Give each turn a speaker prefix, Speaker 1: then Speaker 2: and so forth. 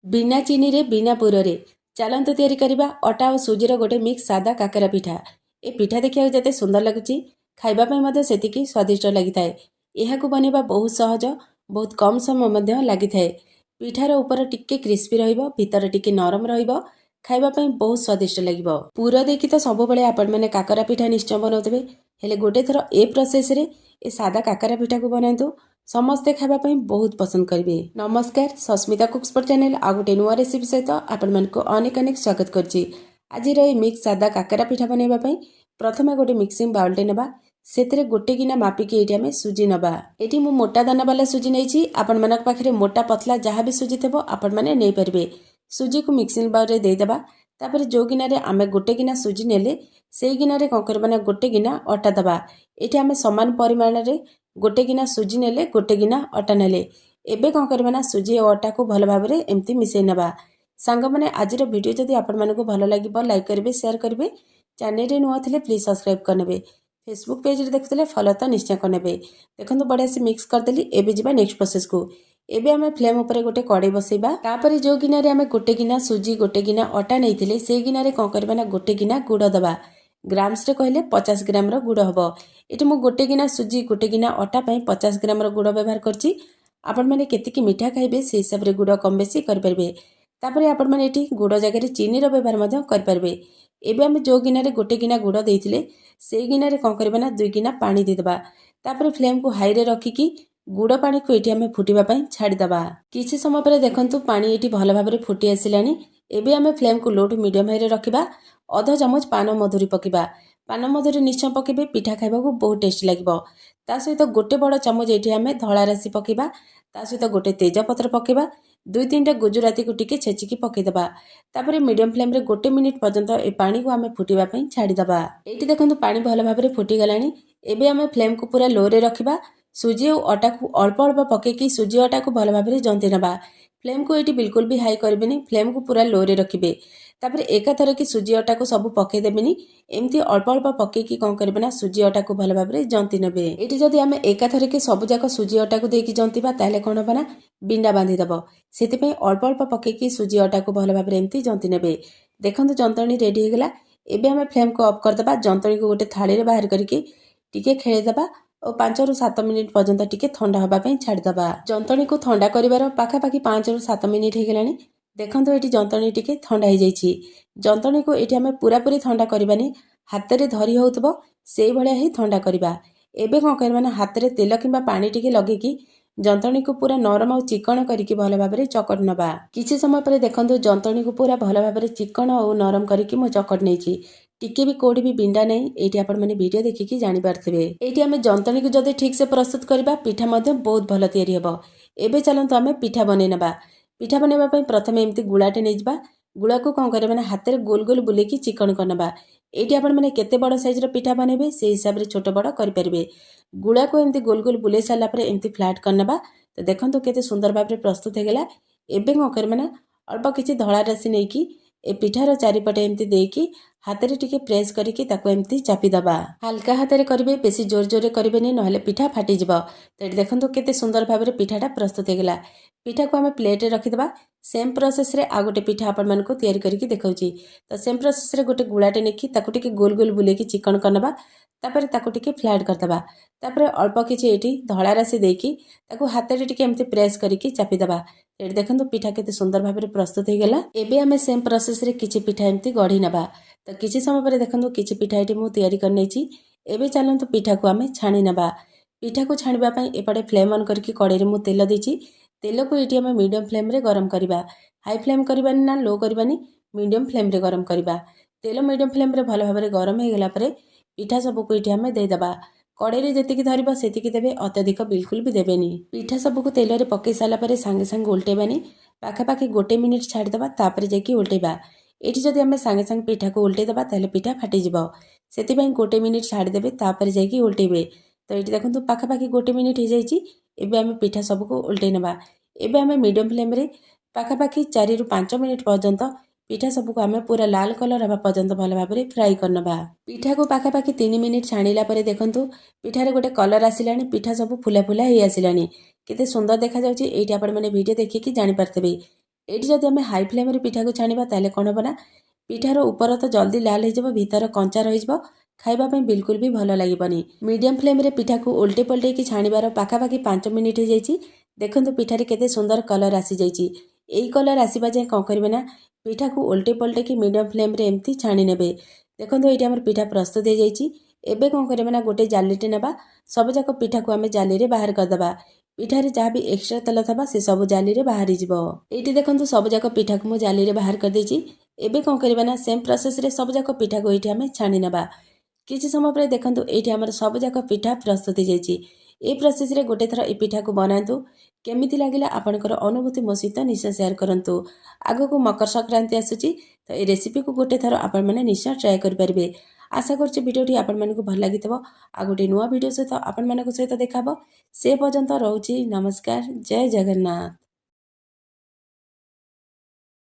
Speaker 1: ବିନା ଚିନିରେ, ବିନା ପୁରରେ ଚାଲନ୍ତୁ ତିଆରି କରିବା ଅଟା ଆଉ ସୁଜିର ଗୋଟେ ମିକ୍ସ ସାଦା କାକରା ପିଠା। ଏ ପିଠା ଦେଖିବାକୁ ଯେତେ ସୁନ୍ଦର ଲାଗୁଛି, ଖାଇବା ପାଇଁ ମଧ୍ୟ ସେତିକି ସ୍ୱାଦିଷ୍ଟ ଲାଗିଥାଏ। ଏହାକୁ ବନେଇବା ବହୁତ ସହଜ, ବହୁତ କମ୍ ସମୟ ମଧ୍ୟ ଲାଗିଥାଏ। ପିଠାର ଉପର ଟିକେ କ୍ରିସ୍ପି ରହିବ, ଭିତର ଟିକେ ନରମ ରହିବ, ଖାଇବା ପାଇଁ ବହୁତ ସ୍ୱାଦିଷ୍ଟ ଲାଗିବ। ପୁର ଦେଇକି ତ ସବୁବେଳେ ଆପଣମାନେ କାକରା ପିଠା ନିଶ୍ଚୟ ବନାଉଥିବେ, ହେଲେ ଗୋଟେ ଥର ଏ ପ୍ରୋସେସରେ ଏ ସାଦା କାକରା ପିଠାକୁ ବନାନ୍ତୁ, ସମସ୍ତେ ଖାଇବା ପାଇଁ ବହୁତ ପସନ୍ଦ କରିବେ। ନମସ୍କାର, ସସ୍ମିତା କୁକ୍ସପୋର୍ଟ ଚ୍ୟାନେଲ ଆଉ ଗୋଟେ ନୂଆ ରେସିପି ସହିତ ଆପଣମାନଙ୍କୁ ଅନେକ ଅନେକ ସ୍ୱାଗତ କରୁଛି। ଆଜିର ଏହି ମିକ୍ସ ସାଦା କାକରା ପିଠା ବନାଇବା ପାଇଁ ପ୍ରଥମେ ଗୋଟେ ମିକ୍ସିଂ ବାଉଲଟେ ନେବା। ସେଥିରେ ଗୋଟେ ଗିନା ମାପିକି ଏଇଠି ଆମେ ସୁଜି ନେବା। ଏଠି ମୁଁ ମୋଟା ଦାନା ବାଲା ସୁଜି ନେଇଛି। ଆପଣମାନଙ୍କ ପାଖରେ ମୋଟା ପତଲା ଯାହା ବି ସୁଜି ଥିବ, ଆପଣମାନେ ନେଇପାରିବେ। ସୁଜିକୁ ମିକ୍ସିଂ ବାଉଲରେ ଦେଇଦେବା। ତାପରେ ଯେଉଁ ଗିନାରେ ଆମେ ଗୋଟେ ଗିନା ସୁଜି ନେଲେ, ସେଇ ଗିନାରେ କ'ଣ କରିବା ନା ଗୋଟେ ଗିନା ଅଟା ଦେବା। ଏଠି ଆମେ ସମାନ ପରିମାଣରେ ଗୋଟେ ଗିନା ସୁଜି ନେଲେ, ଗୋଟେ ଗିନା ଅଟା ନେଲେ। ଏବେ କ'ଣ କରିବା ନା ସୁଜି ଓ ଅଟାକୁ ଭଲ ଭାବରେ ଏମିତି ମିଶାଇ ନେବା। ସାଙ୍ଗମାନେ, ଆଜିର ଭିଡ଼ିଓ ଯଦି ଆପଣମାନଙ୍କୁ ଭଲ ଲାଗିବ, ଲାଇକ୍ କରିବେ, ସେୟାର କରିବେ। ଚ୍ୟାନେଲରେ ନୂଆ ଥିଲେ ପ୍ଲିଜ୍ ସବସ୍କ୍ରାଇବ୍ କରିନେବେ। ଫେସବୁକ୍ ପେଜ୍ରେ ଦେଖୁଥିଲେ ଫଲୋ ତ ନିଶ୍ଚୟ କରିନେବେ। ଦେଖନ୍ତୁ, ବଢ଼ିଆ ସେ ମିକ୍ସ କରିଦେଲି। ଏବେ ଯିବା ନେକ୍ସଟ ପ୍ରୋସେସକୁ। ଏବେ ଆମେ ଫ୍ଲେମ୍ ଉପରେ ଗୋଟେ କଡ଼େଇ ବସେଇବା। ତାପରେ ଯେଉଁ ଗିନାରେ ଆମେ ଗୋଟେ ଗିନା ସୁଜି, ଗୋଟେ ଗିନା ଅଟା ନେଇଥିଲେ, ସେଇ ଗିନାରେ କ'ଣ କରିବା ନା ଗୋଟେ ଗିନା ଗୁଡ଼ ଦେବା। ଗ୍ରାମ୍ସରେ କହିଲେ 50 ଗ୍ରାମର ଗୁଡ଼ ହେବ। ଏଠି ମୁଁ ଗୋଟେ ଗିନା ସୁଜି, ଗୋଟେ ଗିନା ଅଟା ପାଇଁ 50 ଗ୍ରାମର ଗୁଡ଼ ବ୍ୟବହାର କରିଛି। ଆପଣମାନେ କେତିକି ମିଠା ଖାଇବେ, ସେଇ ହିସାବରେ ଗୁଡ଼ କମ୍ ବେଶୀ କରିପାରିବେ। ତାପରେ ଆପଣମାନେ ଏଠି ଗୁଡ଼ ଜାଗାରେ ଚିନିର ବ୍ୟବହାର ମଧ୍ୟ କରିପାରିବେ। ଏବେ ଆମେ ଯେଉଁ ଗିନାରେ ଗୋଟେ ଗିନା ଗୁଡ଼ ଦେଇଥିଲେ, ସେଇ ଗିନାରେ କ'ଣ କରିବା ନା 2 ଗିନା ପାଣି ଦେଇଦେବା। ତାପରେ ଫ୍ଲେମ୍କୁ ହାଇରେ ରଖିକି ଗୁଡ଼ ପାଣିକୁ ଏଠି ଆମେ ଫୁଟିବା ପାଇଁ ଛାଡ଼ିଦେବା। କିଛି ସମୟ ପରେ ଦେଖନ୍ତୁ, ପାଣି ଏଠି ଭଲ ଭାବରେ ଫୁଟି ଆସିଲାଣି। ଏବେ ଆମେ ଫ୍ଲେମ୍କୁ ଲୋ ଟୁ ମିଡ଼ିୟମ୍ ହାଇରେ ରଖିବା। ଅଧ ଚାମଚ ପାନ ମଧୁରୀ ପକାଇବା। ପାନ ମଧୁରୀ ନିଶ୍ଚୟ ପକାଇବେ, ପିଠା ଖାଇବାକୁ ବହୁତ ଟେଷ୍ଟି ଲାଗିବ। ତା ସହିତ ଗୋଟେ ବଡ଼ ଚାମଚ ଏଠି ଆମେ ଧଳା ରାଶି ପକାଇବା। ତା ସହିତ ଗୋଟେ ତେଜପତ୍ର ପକାଇବା। ଦୁଇ ତିନିଟା ଗୁଜୁରାତିକୁ ଟିକେ ଛେଚିକି ପକାଇଦେବା। ତାପରେ ମିଡ଼ିୟମ୍ ଫ୍ଲେମ୍ରେ ଗୋଟେ ମିନିଟ୍ ପର୍ଯ୍ୟନ୍ତ ଏ ପାଣିକୁ ଆମେ ଫୁଟିବା ପାଇଁ ଛାଡ଼ିଦେବା। ଏଇଠି ଦେଖନ୍ତୁ, ପାଣି ଭଲ ଭାବରେ ଫୁଟିଗଲାଣି। ଏବେ ଆମେ ଫ୍ଲେମ୍କୁ ପୁରା ଲୋରେ ରଖିବା। ସୁଜି ଆଉ ଅଟାକୁ ଅଳ୍ପ ଅଳ୍ପ ପକାଇକି ସୁଜି ଅଟାକୁ ଭଲ ଭାବରେ ଜନ୍ତି ନେବା। ଫ୍ଲେମ୍କୁ ଏଇଠି ବିଲକୁଲ ବି ହାଇ କରିବେନି, ଫ୍ଲେମ୍କୁ ପୁରା ଲୋରେ ରଖିବେ। ତାପରେ ଏକାଥରକେ ସୁଜି ଅଟାକୁ ସବୁ ପକାଇଦେବେନି। ଏମିତି ଅଳ୍ପ ଅଳ୍ପ ପକାଇକି କ'ଣ କରିବେ ନା ସୁଜି ଅଟାକୁ ଭଲ ଭାବରେ ଜନ୍ତି ନେବେ। ଏଇଠି ଯଦି ଆମେ ଏକାଥରକେ ସବୁଯାକ ସୁଜି ଅଟାକୁ ଦେଇକି ଜନ୍ତିବା, ତାହେଲେ କ'ଣ ହେବ ନା ବିଣ୍ଡା ବାନ୍ଧିଦେବ। ସେଥିପାଇଁ ଅଳ୍ପ ଅଳ୍ପ ପକାଇକି ସୁଜି ଅଟାକୁ ଭଲ ଭାବରେ ଏମିତି ଜନ୍ତି ନେବେ। ଦେଖନ୍ତୁ, ଯନ୍ତଣୀ ରେଡ଼ି ହେଇଗଲା। ଏବେ ଆମେ ଫ୍ଲେମ୍କୁ ଅଫ୍ କରିଦେବା। ଯନ୍ତଣୀକୁ ଗୋଟେ ଥାଳିରେ ବାହାର କରିକି ଟିକେ ଖେଳେଇଦେବା ଓ 5ରୁ 7 ମିନିଟ୍ ପର୍ଯ୍ୟନ୍ତ ଟିକେ ଥଣ୍ଡା ହେବା ପାଇଁ ଛାଡ଼ିଦେବା। ଯନ୍ତଣୀକୁ ଥଣ୍ଡା କରିବାର ପାଖାପାଖି 5ରୁ 7 ମିନିଟ୍ ହେଇଗଲାଣି। ଦେଖନ୍ତୁ, ଏଠି ଯନ୍ତଣୀ ଟିକେ ଥଣ୍ଡା ହେଇଯାଇଛି। ଯନ୍ତଣୀକୁ ଏଠି ଆମେ ପୁରାପୁରି ଥଣ୍ଡା କରିବାନି, ହାତରେ ଧରି ହେଉଥିବ ସେଇଭଳିଆ ହିଁ ଥଣ୍ଡା କରିବା। ଏବେ କ'ଣ କରିବା ନା ହାତରେ ତେଲ କିମ୍ବା ପାଣି ଟିକେ ଲଗେଇକି ଯନ୍ତଣୀକୁ ପୁରା ନରମ ଆଉ ଚିକଣ କରିକି ଭଲ ଭାବରେ ଚକଟି ନେବା। କିଛି ସମୟ ପରେ ଦେଖନ୍ତୁ, ଯନ୍ତଣୀକୁ ପୁରା ଭଲ ଭାବରେ ଚିକଣ ଆଉ ନରମ କରିକି ମୁଁ ଚକଟି ନେଇଛି। ଟିକେ ବି କୋଉଠି ବି ବିଣ୍ଡା ନାହିଁ। ଏଇଠି ଆପଣମାନେ ଭିଡ଼ିଓ ଦେଖିକି ଜାଣିପାରୁଥିବେ। ଏଇଠି ଆମେ ଯନ୍ତଣୀକୁ ଯଦି ଠିକ୍ସେ ପ୍ରସ୍ତୁତ କରିବା, ପିଠା ମଧ୍ୟ ବହୁତ ଭଲ ତିଆରି ହେବ। ଏବେ ଚାଲନ୍ତୁ ଆମେ ପିଠା ବନେଇ ନେବା। ପିଠା ବନେଇବା ପାଇଁ ପ୍ରଥମେ ଏମିତି ଗୁଳାଟେ ନେଇଯିବା। ଗୁଳାକୁ କ'ଣ କରିବା ନା ହାତରେ ଗୋଲ ଗୋଲ ବୁଲେଇକି ଚିକଣ କରିନେବା। ଏଇଠି ଆପଣମାନେ କେତେ ବଡ଼ ସାଇଜ୍ର ପିଠା ବନେଇବେ, ସେଇ ହିସାବରେ ଛୋଟ ବଡ଼ କରିପାରିବେ। ଗୁଳାକୁ ଏମିତି ଗୋଲ ଗୋଲ ବୁଲେଇ ସାରିଲା ପରେ ଏମିତି ଫ୍ଲାଟ୍ କରିନେବା। ତ ଦେଖନ୍ତୁ, କେତେ ସୁନ୍ଦର ଭାବରେ ପ୍ରସ୍ତୁତ ହେଇଗଲା। ଏବେ କ'ଣ କରିବା ନା ଅଳ୍ପ କିଛି ଧଳା ରାଶି ନେଇକି ଏ ପିଠାର ଚାରିପଟେ ଏମିତି ଦେଇକି ହାତରେ ଟିକେ ପ୍ରେସ୍ କରିକି ତାକୁ ଏମିତି ଚାପିଦେବା। ହାଲକା ହାତରେ କରିବେ, ବେଶୀ ଜୋର ଜୋରରେ କରିବେନି, ନହେଲେ ପିଠା ଫାଟିଯିବ। ତ ଏଠି ଦେଖନ୍ତୁ, କେତେ ସୁନ୍ଦର ଭାବରେ ପିଠାଟା ପ୍ରସ୍ତୁତ ହେଇଗଲା। ପିଠାକୁ ଆମେ ପ୍ଲେଟ୍ରେ ରଖିଦେବା। ସେମ୍ ପ୍ରୋସେସ୍ରେ ଆଉ ଗୋଟେ ପିଠା ଆପଣମାନଙ୍କୁ ତିଆରି କରିକି ଦେଖାଉଛି। ତ ସେମ୍ ପ୍ରୋସେସ୍ରେ ଗୋଟେ ଗୁଳାଟେ ନେଇକି ତାକୁ ଟିକେ ଗୋଲ ଗୋଲ ବୁଲେଇକି ଚିକଣ କରିନେବା। ତାପରେ ତାକୁ ଟିକେ ଫ୍ଲାଟ୍ କରିଦେବା। ତାପରେ ଅଳ୍ପ କିଛି ଏଇଠି ଧଳା ରାଶି ଦେଇକି ତାକୁ ହାତରେ ଟିକେ ଏମିତି ପ୍ରେସ୍ କରିକି ଚାପିଦେବା। ଏଠି ଦେଖନ୍ତୁ, ପିଠା କେତେ ସୁନ୍ଦର ଭାବରେ ପ୍ରସ୍ତୁତ ହେଇଗଲା। ଏବେ ଆମେ ସେମ୍ ପ୍ରୋସେସ୍ରେ କିଛି ପିଠା ଏମିତି ଗଢ଼ି ନେବା। ତ କିଛି ସମୟ ପରେ ଦେଖନ୍ତୁ, କିଛି ପିଠା ଏଠି ମୁଁ ତିଆରି କରିନେଇଛି। ଏବେ ଚାଲନ୍ତୁ ପିଠାକୁ ଆମେ ଛାଣି ନେବା। ପିଠାକୁ ଛାଣିବା ପାଇଁ ଏପଟେ ଫ୍ଲେମ୍ ଅନ୍ କରିକି କଡ଼େଇରେ ମୁଁ ତେଲ ଦେଇଛି। ତେଲକୁ ଏଇଠି ଆମେ ମିଡ଼ିୟମ୍ ଫ୍ଲେମ୍ରେ ଗରମ କରିବା। ହାଇ ଫ୍ଲେମ୍ କରିବାନି ନା ଲୋ କରିବାନି, ମିଡ଼ିୟମ୍ ଫ୍ଲେମ୍ରେ ଗରମ କରିବା। ତେଲ ମିଡ଼ିୟମ୍ ଫ୍ଲେମ୍ରେ ଭଲ ଭାବରେ ଗରମ ହେଇଗଲା ପରେ ପିଠା ସବୁକୁ ଏଇଠି ଆମେ ଦେଇଦେବା। କଡ଼େଇରେ ଯେତିକି ଧରିବ ସେତିକି ଦେବେ, ଅତ୍ୟଧିକ ବିଲକୁଲ ବି ଦେବେନି। ପିଠା ସବୁକୁ ତେଲରେ ପକାଇ ସାରିଲା ପରେ ସାଙ୍ଗେ ସାଙ୍ଗେ ଓଲଟେଇବାନି। ପାଖାପାଖି ଗୋଟେ ମିନିଟ୍ ଛାଡ଼ିଦେବା, ତାପରେ ଯାଇକି ଓଲଟେଇବା। ଏଇଠି ଯଦି ଆମେ ସାଙ୍ଗେ ସାଙ୍ଗେ ପିଠାକୁ ଓଲଟେଇ ଦେବା, ତାହେଲେ ପିଠା ଫାଟିଯିବ। ସେଥିପାଇଁ ଗୋଟେ ମିନିଟ୍ ଛାଡ଼ିଦେବେ, ତାପରେ ଯାଇକି ଓଲଟେଇବେ। ତ ଏଇଠି ଦେଖନ୍ତୁ, ପାଖାପାଖି ଗୋଟେ ମିନିଟ୍ ହେଇଯାଇଛି। ଏବେ ଆମେ ପିଠା ସବୁକୁ ଓଲଟେଇ ନେବା। ଏବେ ଆମେ ମିଡ଼ିୟମ୍ ଫ୍ଲେମ୍ରେ ପାଖାପାଖି 4ରୁ 5 ମିନିଟ୍ ପର୍ଯ୍ୟନ୍ତ ପିଠା ସବୁକୁ ଆମେ ପୁରା ଲାଲ କଲର୍ ହେବା ପର୍ଯ୍ୟନ୍ତ ଭଲ ଭାବରେ ଫ୍ରାଏ କରିନେବା। ପିଠାକୁ ପାଖାପାଖି 3 ମିନିଟ୍ ଛାଣିଲା ପରେ ଦେଖନ୍ତୁ, ପିଠାରେ ଗୋଟେ କଲର୍ ଆସିଲାଣି। ପିଠା ସବୁ ଫୁଲା ଫୁଲା ହେଇ ଆସିଲାଣି। କେତେ ସୁନ୍ଦର ଦେଖାଯାଉଛି, ଏଇଠି ଆପଣମାନେ ଭିଡ଼ିଓ ଦେଖିକି ଜାଣିପାରୁଥିବେ। ଏଇଠି ଯଦି ଆମେ ହାଇ ଫ୍ଲେମ୍ରେ ପିଠାକୁ ଛାଣିବା, ତାହେଲେ କ'ଣ ହେବ ନା ପିଠାର ଉପର ତ ଜଲ୍ଦି ଲାଲ ହେଇଯିବ, ଭିତର କଞ୍ଚା ରହିଯିବ, ଖାଇବା ପାଇଁ ବିଲକୁଲ ବି ଭଲ ଲାଗିବନି। ମିଡ଼ିୟମ୍ ଫ୍ଲେମ୍ରେ ପିଠାକୁ ଓଲଟେଇ ପଲଟେଇକି ଛାଣିବାର ପାଖାପାଖି 5 ମିନିଟ୍ ହେଇଯାଇଛି। ଦେଖନ୍ତୁ, ପିଠାରେ କେତେ ସୁନ୍ଦର କଲର୍ ଆସିଯାଇଛି। ଏଇ କଲର୍ ଆସିବା ଯାଏଁ କ'ଣ କରିବେ ନା ପିଠାକୁ ଓଲଟେଇ ପଲଟେଇକି ମିଡ଼ିୟମ୍ ଫ୍ଲେମ୍ରେ ଏମିତି ଛାଣି ନେବେ। ଦେଖନ୍ତୁ, ଏଇଠି ଆମର ପିଠା ପ୍ରସ୍ତୁତ ହେଇଯାଇଛି। ଏବେ କ'ଣ କରିବେ ନା ଗୋଟେ ଜାଲିଟେ ନେବା, ସବୁଯାକ ପିଠାକୁ ଆମେ ଜାଲିରେ ବାହାର କରିଦେବା। ପିଠାରେ ଯାହା ବି ଏକ୍ସଟ୍ରା ତେଲ ଥବା, ସେ ସବୁ ଜାଲିରେ ବାହାରିଯିବ। ଏଇଠି ଦେଖନ୍ତୁ, ସବୁଯାକ ପିଠାକୁ ମୁଁ ଜାଲିରେ ବାହାର କରିଦେଇଛି। ଏବେ କ'ଣ କରିବା ନା ସେମ୍ ପ୍ରୋସେସ୍ରେ ସବୁଯାକ ପିଠାକୁ ଏଇଠି ଆମେ ଛାଣି ନେବା। କିଛି ସମୟ ପରେ ଦେଖନ୍ତୁ, ଏଇଠି ଆମର ସବୁଯାକ ପିଠା ପ୍ରସ୍ତୁତ ହେଇଯାଇଛି। ଏ ପ୍ରୋସେସ୍ରେ ଗୋଟେ ଥର ଏ ପିଠାକୁ ବନାନ୍ତୁ। କେମିତି ଲାଗିଲା, ଆପଣଙ୍କର ଅନୁଭୂତି ମୋ ସହିତ ନିଶ୍ଚୟ ସେୟାର କରନ୍ତୁ। ଆଗକୁ ମକର ସଂକ୍ରାନ୍ତି ଆସୁଛି, ତ ଏ ରେସିପିକୁ ଗୋଟେ ଥର ଆପଣମାନେ ନିଶ୍ଚୟ ଟ୍ରାଏ କରିପାରିବେ। ଆଶା କରୁଛି ଭିଡ଼ିଓଟି ଆପଣମାନଙ୍କୁ ଭଲ ଲାଗିଥିବ। ଆଉ ଗୋଟେ ନୂଆ ଭିଡ଼ିଓ ସହିତ ଆପଣମାନଙ୍କ ସହିତ ଦେଖାହେବ। ସେ ପର୍ଯ୍ୟନ୍ତ ରହୁଛି। ନମସ୍କାର, ଜୟ ଜଗନ୍ନାଥ।